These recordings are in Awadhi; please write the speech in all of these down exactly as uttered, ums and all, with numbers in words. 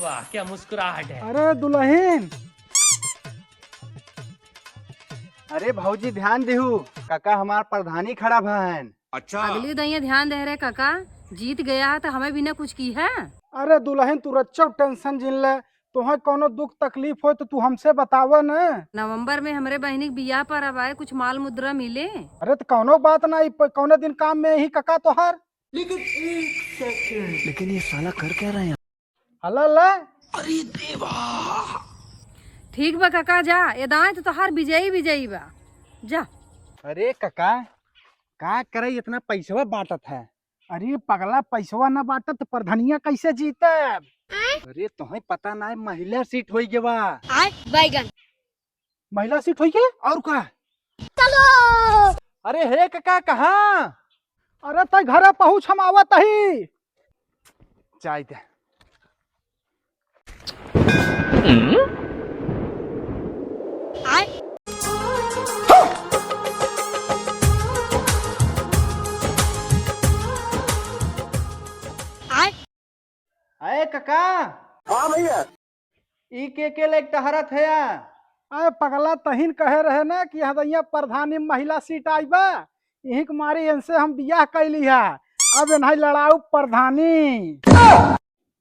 वाह, क्या मुस्कुराहट है। अरे दुलहिन, अरे भौजी ध्यान दिहु, काका हमार प्रधानी खड़ा भएन। अच्छा। अगली दइया ध्यान दे रे काका, जीत गया है तो हमें भी ना कुछ की है। अरे दुलहिन तू रच्चो tension जिन ले, तोहे कौनो दुख तकलीफ होय तो तू हमसे बतावा न। नवंबर में हमरे बहिनी के बियाह परब आए, कुछ माल मुद्रा मिले। अरे तो कौनो बात ना, ई प-, कौने दिन काम में ही काका तोहार। लेकिन एक सेकंड। लेकिन ये साला कर क्या रहा है यहाँ? हला ले। अरे देवा। ठीक बा काका, जा, एदाएं तो तोहार विजयी विजयी बा। जा। अरे काका, का करे इतना पैसवा बांटत है? अरे पगला, पैसवा ना बांटत तो प्रधनिया कैसे जीतब? अरे तोहे पता ना है, महिला सीट होई गवा। आय बैगन। महिला सीट होई के? और का? चलो। अरे हे काका, कहाँ? अरे तै घरे पहुँच, हम आवत ही। जाए दे। आय। आय। अरे काका। हाँ भैया। ई के के लेके टहरत है या? अरे पगला, तहिन कहे रहे ना कि हदैया प्रधानी महिला सीट आई बा, इही के मारे इनसे हम बियाह कैली है। अब इन्हें लड़ाऊ प्रधानी।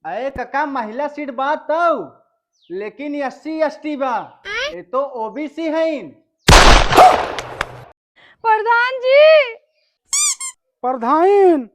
अरे काका, महिला सीट बा तौ, लेकिन SC ST बा, ये तो OBC हईन। प्रधान जी। प्रधान।